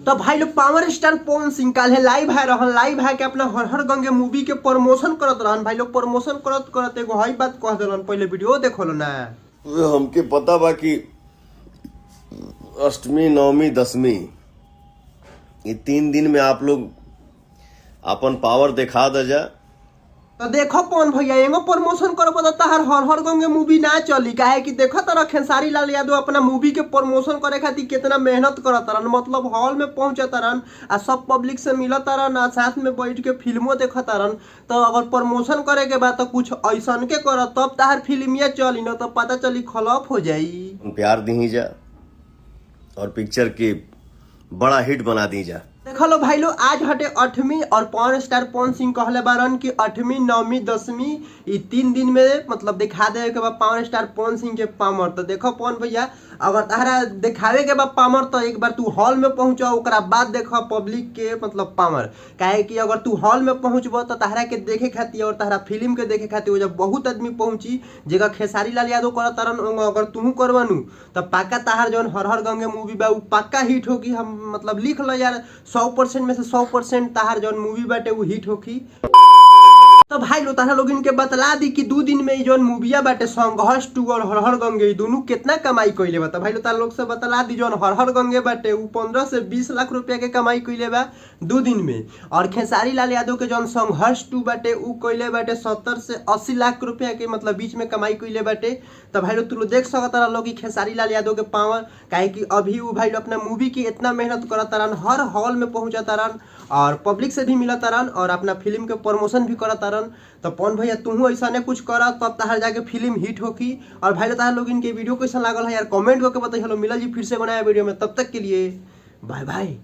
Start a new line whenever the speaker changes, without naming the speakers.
तो भाई लोग पावर स्टार पवन सिंह काल्हे लाइव है रहन, लाइव है के अपना हर हर गंगे मूवी के प्रमोशन करत रहन। भाई लोग प्रमोशन करत करत एगो हई बात कह देलन, पहले वीडियो देखो ना।
हमके पता बा कि अष्टमी, नवमी, दसवीं, ये 3 दिन में आप लोग अपन पावर दिखा द जा।
तो देखो पवन भैया, एगो प्रमोशन करबो तो तहार हर हर गंगे मूवी ना चली, काहे कि देखो तरह खेसारी लाल यादव अपना मूवी के प्रमोशन करे खातिर कितना मेहनत करत रहन, मतलब हॉल में पहुंचत रहन आ सब पब्लिक से मिलत रहन आ साथ में बैठ के फिल्मों देखत रहन। तो अगर प्रमोशन करे के बाद तो कुछ ऐसन के कर, तब तहार फिल्मिया चली, न तो पता चली खलफ हो जाई।
प्यार दी जा और पिक्चर के बड़ा हिट बना दी जा।
देखो लो भाई लोग, आज हटे अठवीं और पावर स्टार पवन सिंह कहले बारन कि अठवीं, नौवीं, दसवीं ये 3 दिन में मतलब दिखा देवे के बाद पावर स्टार पवन सिंह के पावर। तो देखो पवन भैया, अगर तहरा दिखावे के बाद पावर तो एक बार तू हॉल में पहुंचो, ओकरा बाद देखो पब्लिक के मतलब पावर। काहे कि अगर तू हॉल में पहुंचबो तो तहरा के देखे खातिर और तहरा फिल्म के देखे खातिर जब बहुत आदमी पहुंची, जेका खेसारी लाल यादव करत तरन, अगर तुहू करवनु तो पक्का तहार जौन हर हर गंगे मूवी बा उ पक्का हिट होगी। हम मतलब लिख लो यार, 100% में से 100% तहार जौन मूवी बाटे उ हिट होगी। तो भाई लो तारा लोग इनके बतला दी कि 2 दिन में ई जौन मूविया बाटे संघर्ष 2 और हर हर गंगे, ई दोनों कितना कमाई कइले बा। तो भाई लो तारा लोग से बतला दी, जौन हर हर गंगे बाटे उ 15 से 20 लाख रुपया के कमाई कइले बा 2 दिन में और खेसारी लाल यादव के जौन संघर्ष 2 बाटे उ कइले बाटे 70 से 80 लाख रुपया के मतलब बीच में कमाई कइले बाटे। तो भाई लोग, तू लोग देख सकत रह लोग कि खेसारी लाल यादव के पावर, काहे कि अभी उ भाई लोग अपना मूवी की इतना मेहनत करत रहन, हर हॉल में पहुंचत रहन और पब्लिक से भी मिलत रहन और अपना फिल्म के प्रमोशन भी करत रहन। तो पवन भैया, तूहू ऐसा ने कुछ कर, तब तहार जाके फिल्म हिट होकी। और भाई लोग, तहार लोग इनके वीडियो कैसा लागल है यार, कमेंट करके बताइए। हेलो, मिलल जी फिर से बनाया वीडियो में, तब तक के लिए बाय बाय।